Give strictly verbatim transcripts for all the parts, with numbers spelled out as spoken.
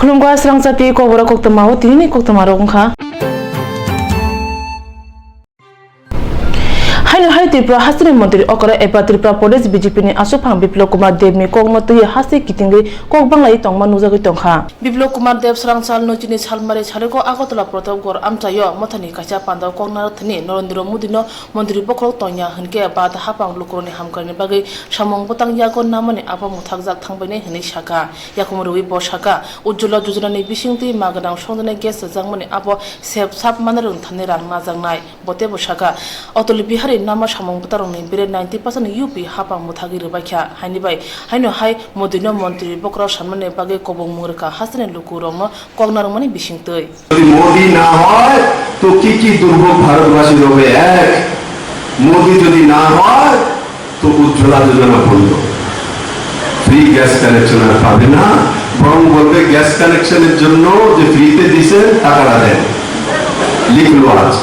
Khulumkha srangsa twi kokborok koktwma o tinini koktwma rok wngkha. Haino hai Tripura hasteni montri okra eba Tripura Pradesh B J P ni aswkphang Biplab Kumar Deb ni kokno twiwi haste kitingwi kok banglai tongma nukjagwi tongkha. Biplab Kumar Deb srang sal nwi chini salmari sariko Agartala Pratapgarh amchaio mothani kaisa pandao kok narwkthani Narendra Modi no montri bokhorok tongya hinkhe bad haphang lukurokni hamkrai ni bagwi samung bwtang yago namani abo mwthakjak thangbainai hinwi sakha. Yakumu rwui bo sakha, Ujjwala Yojana ni bisingtwi ma gwnang songjaknai gas rwjakmani abo sep sap manarokni thani rang najaknai. Bo teibo sakha, Atal Bihari nama samung bwtarokni bere ninety percent U P haphang mwthagwi rwbaikha, haini bai haino hai Modi no montri bokhorok sanmani bagwi kobongmung rwkha hasteni lukurokno kok narwkmani bisingtwi. যদি মোদি না হয় তো কি কি দুর্ভোগ ভারতবাসীর হবে? এক, মোদি যদি না হয় তো উজ্জ্বলা যোজনা বন্ধ, ফ্রি গ্যাস কানেকশন আর পাবে না, বরং বলবে গ্যাস কানেকশনের জন্য যে ফ্রিতে দিছেন টাকাটা দেন, লিখলো আজ।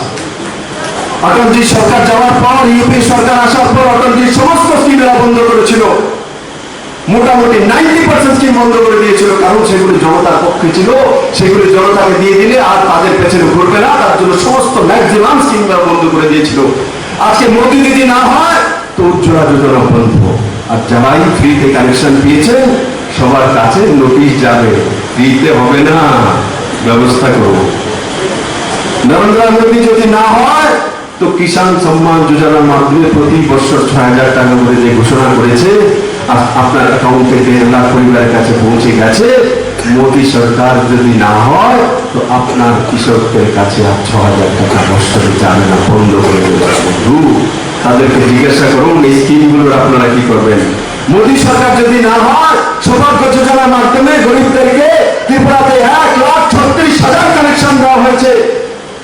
অটলজি সরকার যাওয়ার পর, ইউপি সরকার আসার পর অটলজির সমস্ত স্কিম এরা বন্ধ করেছিল। মোটামুটি নাইনটি পার্সেন্ট স্কিম বন্ধ করে দিয়েছিল, কারণ সেগুলি জনতার পক্ষে ছিল, সেগুলি জনতাকে দিয়ে দিলে আর তাদের পেছনে ঘুরবে না, তার জন্য সমস্ত ম্যাক্সিমাম স্কিম তারা বন্ধ করে দিয়েছিল। আজকে মোদি যদি না হয় তো উজ্জ্বলা যোজনা বন্ধ। আর যারাই ফ্রিতে কানেকশন পেয়েছেন সবার কাছে নোটিশ যাবে, ফ্রিতে হবে না, ব্যবস্থা করব। নরেন্দ্র মোদি যদি না হয় তো কিষাণ সম্মান যোজনার মাধ্যমে প্রতি বছর ছয় হাজার টাকা করে যে ঘোষণা করেছে, আ-, আপনার অ্যাকাউন্টে দেড় লাখ পরিবারের কাছে পৌঁছে গেছে। মোদি সরকার যদি না হয় তো আপনার কৃষকদের কাছে আর ছ হাজার টাকা বছরে যাবে না, বন্ধ করে দেবে বন্ধু। তাদেরকে জিজ্ঞাসা করুন এই স্কিমগুলোর আপনারা কি করবেন। মোদি সরকার যদি না হয়, সৌভাগ্য যোজনার মাধ্যমে গরিবদেরকে ত্রিপুরাতে এক লাখ ছত্রিশ হাজার কানেকশন দেওয়া হয়েছে।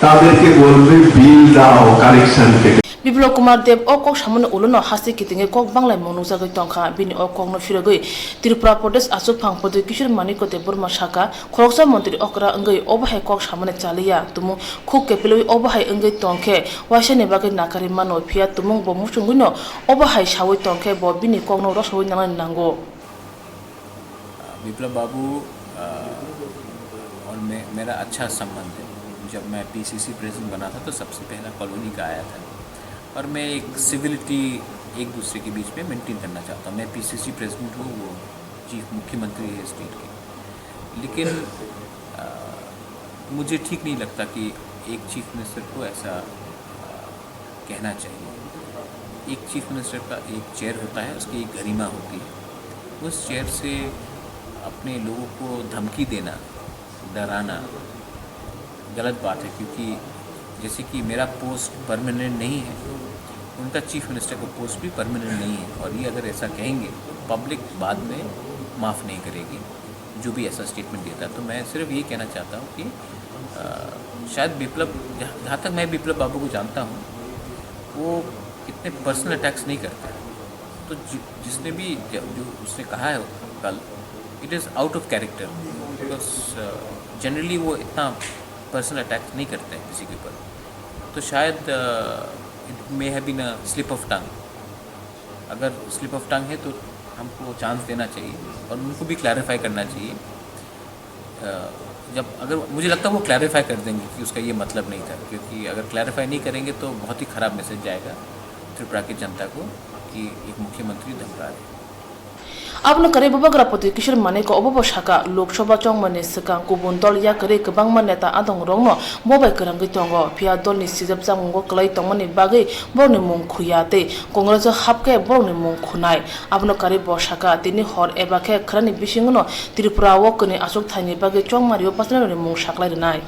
তাদেরকে বলবে বিল দাও, কানেকশন কেটে। Biplab Kumar Deb o kok samani ulo no haste kitingwi kok banglaimung nukjagwi tongkha. Bini o kokno phirogwi Tripura Pradesh aswkphang Pradyot Kishore Manikya Debbarma sakha, khoroksa montri okra wngwi obo hai kok samani chaliya, tumung khuk kepilwi obo hai wngwi tongkhe waisani bagwi nakarwi mano, phiya tumung bo muchungwino obo hai sawi tongkhe bo bini kokno rosawi nangnani nango. विप्लव बाबू, अ, और मैं, मेरा अच्छा संबंध है। जब मैं PCC president बना था, तो सबसे पहला कॉलोनी का आया था। और मैं एक सिविलिटी एक दूसरे के बीच में मेंटेन करना चाहता हूँ। मैं पीसीसी प्रेसिडेंट हूँ, वो चीफ मुख्यमंत्री है स्टेट के। लेकिन, अ, मुझे ठीक नहीं लगता कि एक चीफ मिनिस्टर को ऐसा, अ, कहना चाहिए। एक चीफ मिनिस्टर का एक चेयर होता है, उसकी एक गरिमा होती है। उस चेयर से अपने लोगों को धमकी देना, डराना गलत बात है, क्योंकि जैसे कि मेरा पोस्ट परमानेंट नहीं है, उनका चीफ मिनिस्टर का पोस्ट भी परमानेंट नहीं है। और ये अगर ऐसा कहेंगे, तो पब्लिक बाद में माफ़ नहीं करेगी। जो भी ऐसा स्टेटमेंट देता है। तो मैं सिर्फ ये कहना चाहता हूँ कि, अ, शायद विप्लव, जहाँ, जहाँ तक मैं विप्लव बाबू को जानता हूँ, वो इतने पर्सनल अटैक्स नहीं करते। तो जि-, जिसने भी ज-, जो उसने कहा है कल, it is out of character, because, अ, जनरली वो इतना पर्सनल अटैक नहीं करते हैं किसी के ऊपर। तो शायद, अ, it may have been a slip of tongue। अगर स्लिप ऑफ टंग है तो हमको चांस देना चाहिए और उनको भी क्लैरिफाई करना चाहिए। अ, जब, अगर, मुझे लगता है वो क्लैरिफाई कर देंगे कि उसका ये मतलब नहीं था, क्योंकि अगर क्लैरिफाई नहीं करेंगे तो बहुत ही ख़राब मैसेज जाएगा त्रिपुरा की जनता को कि एक मुख्यमंत्री धमका रहे हैं। Abono kwrwi Bubagra Pradyot Kishore Manikya obo bo sakha, Lok Sabha chongmani swkang kubun dol yakarwi kwbangma neta adongrokno bo bai kwrwngwi tongo, phiya dolni sijapchakmungo kwlai tongmani bagwi borokni mung khuya tei Congress-o hapkhe borokni mung khunai. Abono kwrwi bo sakha, tini hor eba khe khwnani bisingono Tripura-o kwnwi achuk thaini bagwi chongmario pasinarokni mung saklai rwnai.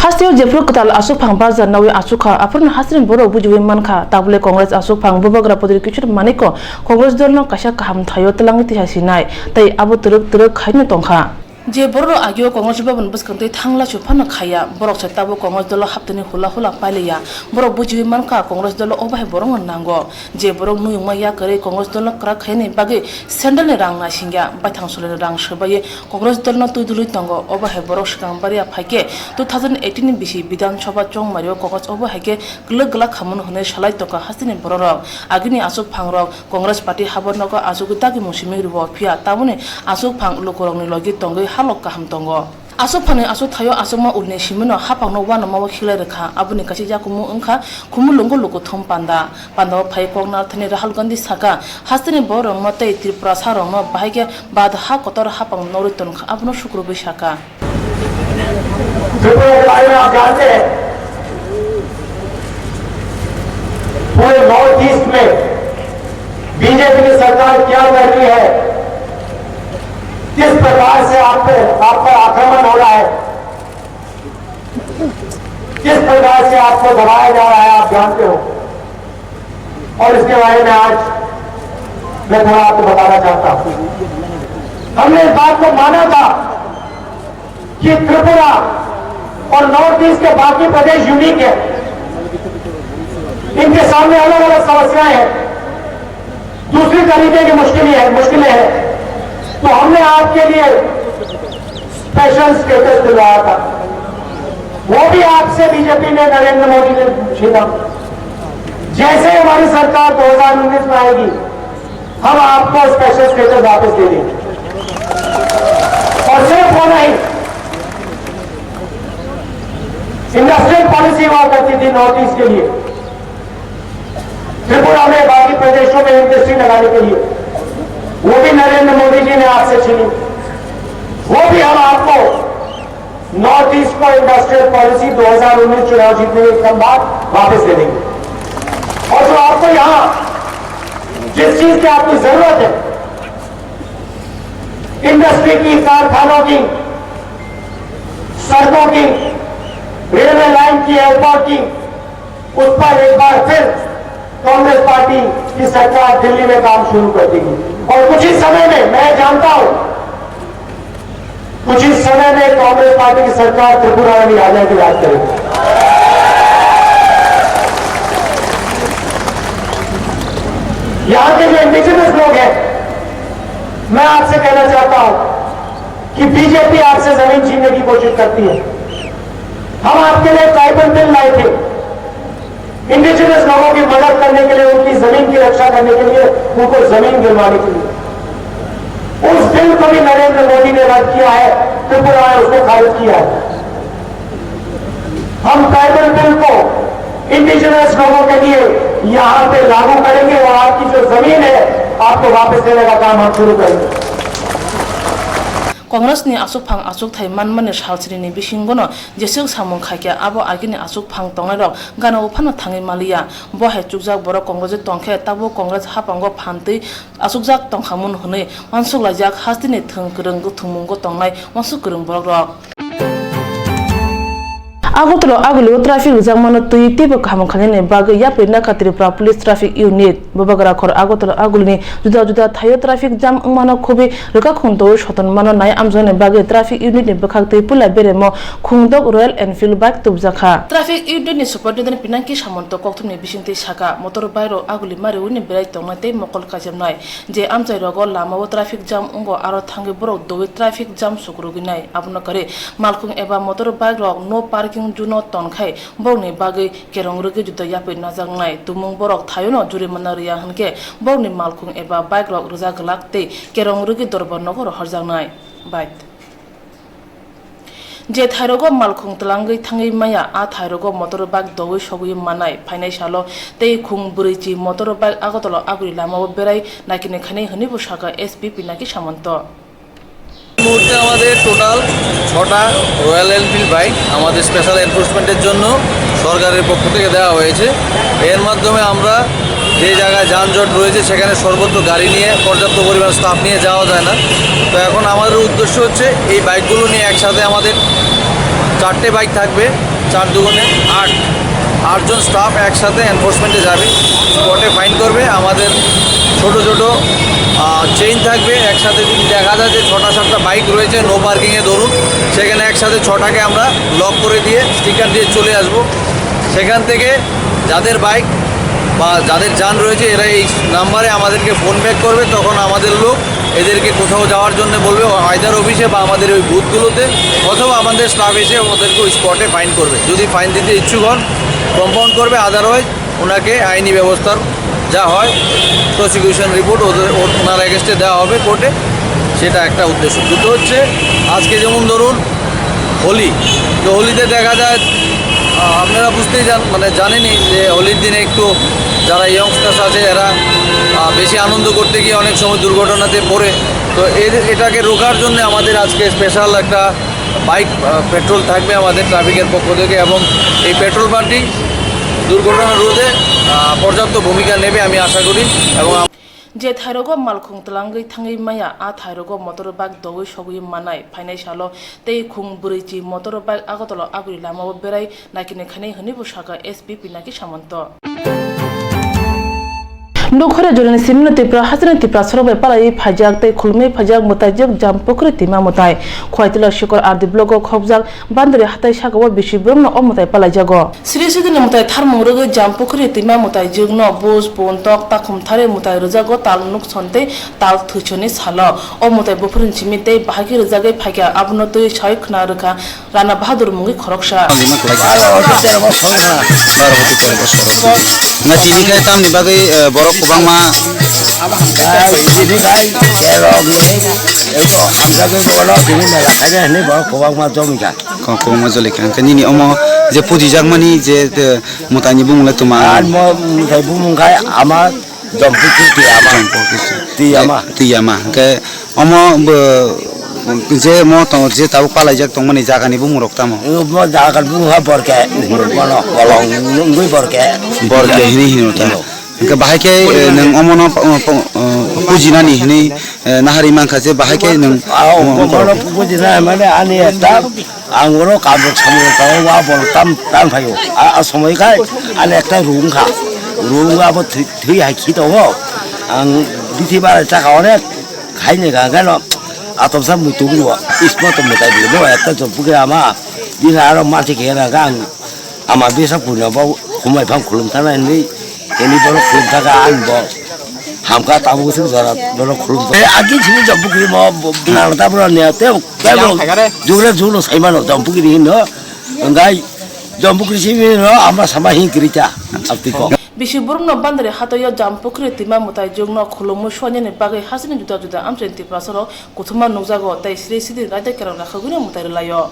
Hasteo jephru kwtal achukphang bajar nawi achukha, aphuru hasteni borok bujiwi mankha, tabule Congress achukphang Bubagra Pradyot Kishore Manikya Congress dolno kaisa kaham thaio twlangwi tisa sinai, tei abo twrwk twrwk khaino tongkha. Je borok agio Congress Bhavan bwskang tei thangla se phano khaiya, borok se tabuk Congress dolo haptani hula hula pailiya. Borok bujiwi mankha Congress dolo obo hai borokno nango. Je borok nuyungma yakarwi Congress dolo kwrak khainani bagwi sandal ni rang naisingya, baithang soleni rang swbaiwi Congress dolo no twi dului tongo. Obo hai borok swkang baria phaikhe two thousand eighteen ni bisi Bidhan Sabha chongmario Congress obo hai khe kwlwk glak khamano hwnwi salai tongkha hasteni bororok. Agini aswk phangrok Congress party habo nogo asugwi dagimung simi rwo, phiya tamoni aswk phang lukurokni logi tongwi halok kaham tongo. Aswk phangni aswk thaio aswkma ulni simino haphangno uanama o khiklai rwkha. Aboni kaisa yakumu wngkha Khumulwngo lukuthum panda. Pandao phai kok narwkthani Rahul Gandhi saka, hasteni borokno tei Tripurasarokno bahai khe bad ha kotor haphang norwi tonkha, abono sukrubwi saka. Tripura के बारे में आप जानते हैं, पूरे north east में बीजेपी की सरकार क्या कर रही है, किस प्रकार से आप पे, आप पर आक्रमण हो रहा है, किस प्रकार से आपको दबाया जा रहा है, आप जानते हो। और इसके बारे में आज मैं थोड़ा आपको बताना चाहता हूँ। हमने इस बात को माना था कि त्रिपुरा और नॉर्थ ईस्ट के बाकी प्रदेश यूनिक है, इनके सामने अलग अलग समस्याएं हैं, दूसरी तरीके की मुश्किलें हैं, मुश्किलें हैं। तो हमने आपके लिए स्पेशल स्टेटस दिलवाया था, वो भी आपसे बीजेपी ने, नरेंद्र मोदी ने छीना। जैसे ही हमारी सरकार दो हज़ार उन्नीस में आएगी, हम आपको स्पेशल स्टेटस वापस दे देंगे। और सिर्फ वो नहीं, इंडस्ट्रियल पॉलिसी हुआ करती थी नॉर्थ ईस्ट के लिए, त्रिपुरा में, बाकी प्रदेशों में इंडस्ट्री लगाने के लिए, वो भी नरेंद्र मोदी जी ने आपसे छीनी। वो भी हम आपको, नॉर्थ ईस्ट को इंडस्ट्रियल पॉलिसी दो हज़ार उन्नीस चुनाव जीतने के बाद वापस दे देंगे। और जो आपको यहाँ जिस चीज की आपको जरूरत है, इंडस्ट्री की, कारखानों की, सड़कों की, रेलवे लाइन की, एयरपोर्ट की, उस पर एक बार फिर कांग्रेस पार्टी की सरकार दिल्ली में काम शुरू कर देगी। और कुछ ही समय में, मैं जानता हूं, कुछ ही समय में कांग्रेस पार्टी की सरकार त्रिपुरा में भी आ जाएगी, राज करेगी। यहाँ के जो इंडिजिनस लोग हैं, मैं आपसे कहना चाहता हूं कि बीजेपी आपसे जमीन छीनने की कोशिश करती है। हम आपके लिए ट्राइबल बिल लाए थे, इंडिजिनस लोगों की मदद करने के लिए, उनकी जमीन की रक्षा करने के लिए, उनको जमीन दिलवाने के लिए। उस बिल को भी नरेंद्र मोदी ने रद्द किया है, त्रिपुरा में उसको खारिज किया है। हम ट्राइबल बिल को इंडिजिनस लोगों के लिए यहाँ पे लागू करेंगे और आपकी जो जमीन है, आपको वापस देने का काम हम शुरू करेंगे। Congress ni aswk phang aswk thai manmani salsri ni bisingo no jeswk samung khaikha, abo agini aswk phang tongnairok gana o phano thangwi maliya. Bo hai chukjak borok Congress o tongkhe, tabuk Congress haphango phan twi achukjak tongkhamun hwnwi uansuk laijak hasteni thwng kwrwng gwthwngmungo tongnai uansuk kwrwng borokrok. Agartala Aguli o traffic rwjakmano twi teibo kaham khlainani bagwi yapri nakha Tripura Police Traffic Unit. Bubagra khor Agartala Aguli ni juda juda thaio traffic jam wngmano khubui rwkakhung twi sotonmano nai amjaknani bagwi traffic unit ni bwkhak twi puila beremo khungdok Royal Enfield bike tubjakha. Traffic unit ni superintendent Pinaki Samanta kokthumni bisingtwi saka, motor bike rok Aguli mariwi ni berai tongnai tei mokol kaijaknai. Je amchai rogo lama o traffic jam wngo, aro thangwi borok dowi traffic jam sukrugwi nai. Abono kwrwi malkhung eba motor bike rok no parking zone o tonkhai borokni bagwi kerong rwgwi juda yapri najaknai. Tumung borok thaiono jurimana rwya hwnkhe borokni malkhung eba bike rok rwjak glak tei kerong rwgwi dorbar nogo rohorjaknai. Bai. Je thairogo malkhung twlangwi thangwi maya, a thairogo motor bike dowi sogwi manai. Phainai salo tei khung bwrwichi motor bike Agartala Aguli lamao berai naikini khainai hwnwibo sakha S P Pinaki Samanta. এই মুহূর্তে আমাদের টোটাল ছটা royal Enfield bike আমাদের স্পেশাল এনফোর্সমেন্টের জন্য সরকারের পক্ষ থেকে দেওয়া হয়েছে। এর মাধ্যমে আমরা যে জায়গায় যানজট রয়েছে সেখানে সর্বত্র গাড়ি নিয়ে, পর্যাপ্ত পরিমাণ স্টাফ নিয়ে যাওয়া যায় না। তো এখন আমাদের উদ্দেশ্য হচ্ছে এই বাইকগুলো নিয়ে একসাথে আমাদের চারটে বাইক থাকবে, চার দুগুণে আট, আটজন স্টাফ একসাথে এনফোর্সমেন্টে যাবে, স্পটে ফাইন করবে। আমাদের ছোট ছোট, আহ, চেইন থাকবে। একসাথে যদি দেখা যায় যে ছটা সাতটা বাইক রয়েছে নো পার্কিংয়ে ধরুন, সেখানে একসাথে ছটাকে আমরা লক করে দিয়ে স্টিকার দিয়ে চলে আসব। সেখান থেকে যাদের বাইক বা যাদের যান রয়েছে, এরা এই নাম্বারে আমাদেরকে ফোন ব্যাক করবে। তখন আমাদের লোক এদেরকে কোথাও যাওয়ার জন্য বলবে, আইদার অফিসে বা আমাদের ওই বুথগুলোতে, অথবা আমাদের স্টাফ এসে ওদেরকে ওই স্পটে ফাইন করবে। যদি ফাইন দিতে ইচ্ছুক হন, কম্পাউন্ড করবে, আদারওয়াইজ ওনাকে আইনি ব্যবস্থার যা হয়, প্রসিকিউশন রিপোর্ট ওদের, ও-, ওনার এগেনস্টে দেওয়া হবে কোর্টে। সেটা একটা উদ্দেশ্য। দুটো হচ্ছে, আজকে যেমন ধরুন হোলি, তো হোলিতে দেখা যায়, আহ, আপনারা বুঝতেই জান-, মানে জানেনই যে হোলির দিনে একটু যারা ইয়ংস্টার্স আছে, এরা, আহ, বেশি আনন্দ করতে গিয়ে অনেক সময় দুর্ঘটনাতে পড়ে। তো এর, এটাকে রোখার জন্য আমাদের আজকে স্পেশাল একটা বাইক, আহ, পেট্রোল থাকবে আমাদের ট্রাফিকের পক্ষ থেকে, এবং এই পেট্রোল পার্টি দুর্ঘটনা রোধে, আহ, পর্যাপ্ত ভূমিকা নেবে আমি আশা করি। এবং আম- Je thairogo malkhung twlangwi thangwi maya, a thairogo motor bike dogwi sogwi manai phainai salo tei khung bwrwi chi motor bike Agartala agri lamao berai naikini khainai hwnwi bo sakha S P Pinaki Samanta. Nukhore jolini simino Tripura hasteni Tiprasarok bai palaiwi phaijak tei khulumwi phaijak mwtaijwk Jampukhri twima mwtai. Khwaitwla Sikor R D block o khobjak Bandari hatai sakao bisi borokno o mwtai palaijago. Sri Sidini mwtai tharmung rwgwi Jampukhri twima mwtaijwkno buj, buntok, takhum tharwi mwtai rwjago tal nukson tei tal thwisoni salo. O mwtai buphurni simi tei bahai khe rwjagwi phaikha, abono twi saui khna rwkha Rana Bahadur mungwi khoroksa. Baro bosor, tero bosor. Nga tini khe tamni bagwi, eh, borok kwbangma. Tini khe, tero, eko, hamjagwi bono tini mela khaina hinwi borok kwbangma jomikha. Ko-, kwbangma jolikha. Hwnkhe nini omo je pujijakmani je, eh, mwtaini bumung le twma? Ar mo-, mwtai bumung khai ama Jampukhri Twi ama. Jampukhri Twi. Twi ama. Twi ama. Hwnkhe omo bo, je mo tongo, je tabuk palaijak tongmani jagani bumungrok tamo? Mo jagani bumung ha Borke. Bono, Bolong, wngwi Borke. Borke hini hino ta. Hino. Hwnkhe bahai khe, eh, nwng omono, eh, pu-, eh, pujinani hini, eh, nahari mankha je bahai khe nwng, ah, omo, omo, omo, omo, pujina mane ani ekta Ang oro kabrok samung tao wa bol tam, tam phaio. A, a somoi khai, ani ekta room kha. Room abo thwi, thwi hai khi tongo. Ang bithi bara chaka onek khai ne ga gano. Atom sa muitu gro. Isma to mutai bo ekta Jampukhri ama. Bithi aro mati khe na gang. Ama bisa puno bo humai phang khulum thana ni. Ini borok khulum thaka ang bo. Hamkha tabuk sing jora borok khulum thaka. Eh, agi sini Jampukhri mo nang ta bro ne te. Tebo jugre julo saimano Jampukhri hinno. Wngkha Jampukhri simi no ama sama hin kirita. Abtiko. Bisi borokno Bandari hatoyo Jampukhri twima mwtai jwkno khulumwi suanani bagwi hasteni juda juda amchaini Tiprasarok kuthuma nukjago tei sri sidi raida kerong rakhagwino mwtai rwlaio.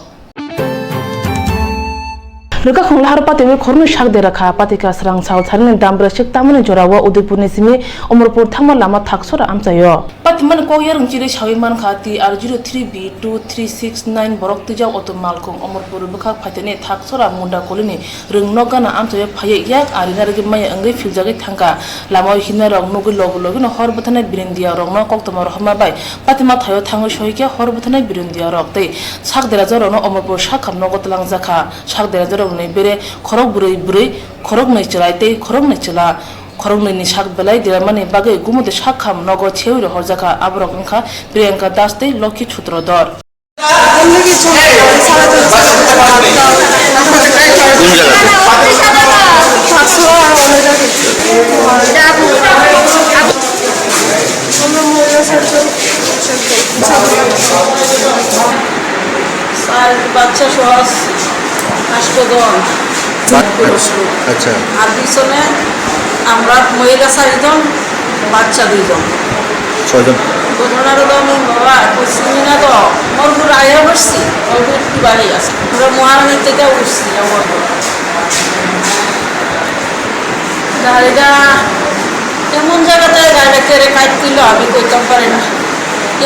Rwkhakhung lahar patiwi khoroknwi sak dera kha, patika srang sal sarini dam bwrasik tamani jorao Udaipurni simi Omorpur thangma lama thaksora amchaio. Patimani kok yarwng chiri sawi mankha, T R zero three B two three six nine borok twijak auto malkhung Omorpur bwkhak phaitani thaksora munda kolini rwng nok gana amchaio phaiwi yak ari narwgwi maya wngwi philjagwi thangkha. Lamao himnairok nugwi logi logino hor bwtharnai birindiyarokno koktwma rohorma bai patima thaio thangwi sohikhe hor bwtharnai birindiyarok tei sak derajakrokno Omorpur sakham nogo twlangjakha. Sak derajakrokni bere khorok bwrwi bwrwi, khoroknwi chwrai tei khoroknwi chwla. Khoroknwini sak belai deramani bagwi Gumoti sakham nogo sewi rohorjakha. Aborok wngkha Priyanka Das tei Lokhi Sutrodhor. চার বাচ্চা সহ আটশো জন। আচ্ছা। আর পিছনে আমরা মহিলা চারজন, বাচ্চা দুইজন। ছয়জন। ঘটনাটা তো আমি বাবা করছি না তো, ওর ঘুরে আয়া বসছি, ওর ঘুরে একটু বাইরে আছে। আমরা মহারানীর থেকে উঠছি, আমার ঘর। গাড়িটা এমন জায়গাতে গাড়িটা কেড়ে কাট দিল, আমি কইতাম পারি না।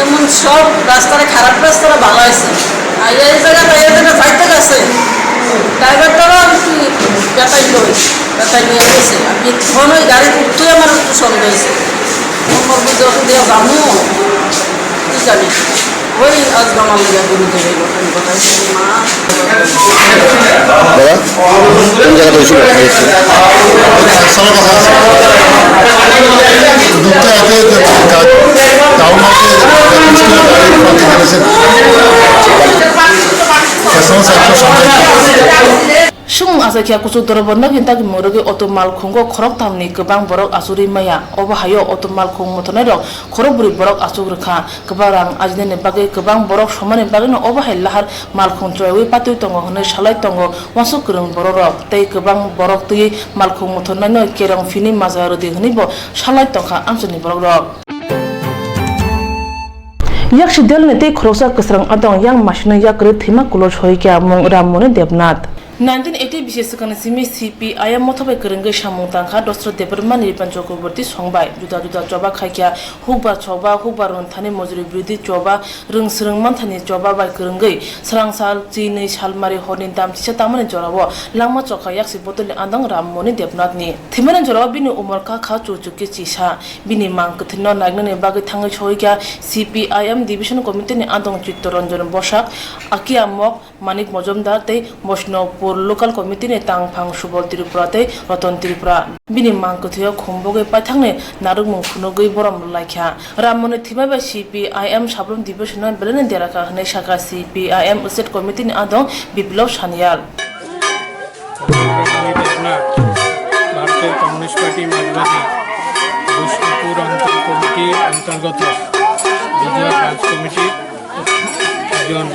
এমন সব রাস্তাটা, খারাপ রাস্তাটা ভালো হয়েছে। আর এই জায়গাটা, এই জায়গাটা যাইতে গেছে, ড্রাইভারটারও আমি কি বেতাই লই, বেতাই নিয়ে গেছে। আমি এখন ওই গাড়ি উঠতেই আমার একটু সন্দেহ হয়েছে। আমার বুঝে ওকে দিয়ে যাবো, কি জানি। ওই আজকে আমার লেগে গুরু দেবে, ওখানে কোথায় মা। দাদা, কোন জায়গাতে হয়েছিল? ঢুকতে আগে যে town Chakya kuchuk dorobor nokni dagimung rwgwi auto malkhungo khoroktham ni kwbang borok achugwi maya. Obo haio auto malkhung mothornairok khorokbrwi borok achuk rwkha. Kwbang rang ajinani bagwi kwbang borok somani bagwino obo hai lahar malkhung chwraiwi patwi tongo hwnwi salai tongo uansuk kwrwng bororok. Tei kwbang borok twiwi malkhung mothornaino kerong phini maja rwdi hwnwibo salai tongkha amchaini borokrok. Yaksi delni tei khoroksa kwsrang adong yang masino yakrwi thwima kulo soikya mung Rammoni Debnath. Nineteen eighty bisi swkangni simi C P I M motha bai kwrwngwi samung tangkha Dosra Debbarma, Niripan Chakraborty song bai. Juda juda choba khaikha, hukbar choba, hukbar rwngthani mojori birodhi choba, rwng swrwng manthani choba bai kwrwngwi swrang sal, chinwi salmari horni dam chisa tangmani jorao langma chokha yaksi bodolni andong Rammoni Debnathni. Thwimani jorao bini umor kakha chuchukhe chisa. Bini mang kwthwino naiknani bagwi thangwi soikha C P I M Division Committee ni andong Chittoranjan Bosak, Akia Mok, Manik Mojumdar tei Boishnobpur Local Committee ni tangphang Subal Tripura tei Ratan Tripura. Bini mang kwthwio khumbogwi paithakni narwkmung phunugwi borom laikha. Rammoni thwima bai C P I M Sabrum Division no belai derakha hwnwi sakha C P I M State Committee ni adong Biplab Sanyal. ভারতের communist party মার্কসবাদী বৈষ্ণবপুর অঞ্চল কমিটির অন্তর্গত বিজয় ব্রাঞ্চ কমিটির একজন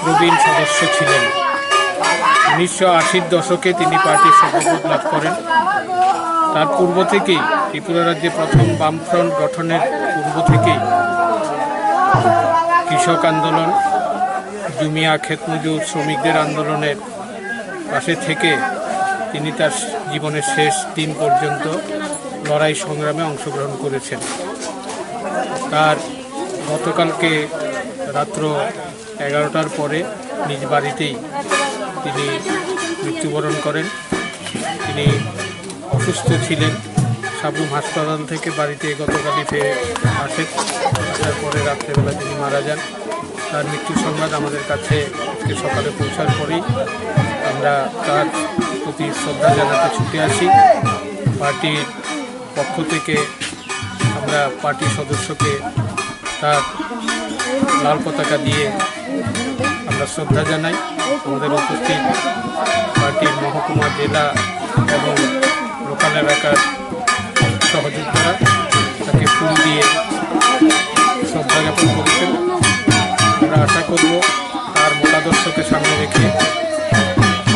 প্রবীণ সদস্য ছিলেন। উনিশশো আশির দশকে তিনি পার্টির সভাপদ লাভ করেন। তার পূর্ব থেকেই, ত্রিপুরা রাজ্যে প্রথম বামফ্রন্ট গঠনের পূর্ব থেকেই কৃষক আন্দোলন, জুমিয়া, ক্ষেতমজুর, শ্রমিকদের আন্দোলনের পাশে থেকে তিনি তার জীবনের শেষ দিন পর্যন্ত লড়াই সংগ্রামে অংশগ্রহণ করেছেন। তার গতকালকে রাত্র এগারোটার পরে নিজ বাড়িতেই তিনি মৃত্যুবরণ করেন। তিনি অসুস্থ ছিলেন। সাবরুম হাসপাতাল থেকে বাড়িতে গতকালই ফিরে আসেন। আসার পরে রাত্রেবেলা তিনি মারা যান। তার মৃত্যুর সংবাদ আমাদের কাছে আজকে সকালে পৌঁছার পরেই আমরা তার প্রতি শ্রদ্ধা জানাতে ছুটে আসি। পার্টির পক্ষ থেকে আমরা পার্টির সদস্যকে তার লাল পতাকা দিয়ে আমরা শ্রদ্ধা জানাই। আমাদের উপস্থিত পার্টির মহকুমা, জেলা এবং লোকাল এলাকার সহযোদ্ধারা তাকে ফুল দিয়ে শ্রদ্ধা জ্ঞাপন করেছেন। আমরা আশা করব তার মতাদর্শকে সামনে রেখে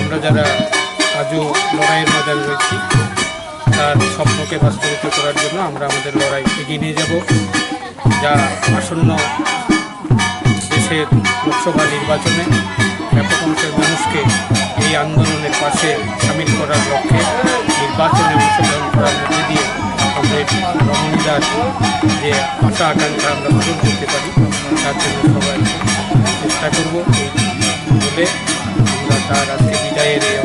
আমরা যারা আজও লড়াইয়ের ময়দানে রয়েছি, তার স্বপ্নকে বাস্তবিত করার জন্য আমরা আমাদের লড়াই এগিয়ে নিয়ে যাব। যা আসন্ন দেশের লোকসভা নির্বাচনে ব্যাপক অংশের মানুষকে এই আন্দোলনের পাশে সামিল করার লক্ষ্যে নির্বাচনে অংশগ্রহণ করার মধ্যে দিয়ে আমাদের রমণীদার যে আশা আকাঙ্ক্ষা আমরা পূরণ করতে পারি, তার জন্য সবাই চেষ্টা করব। এই বলে আমরা তার আজকে বিদায়ের এই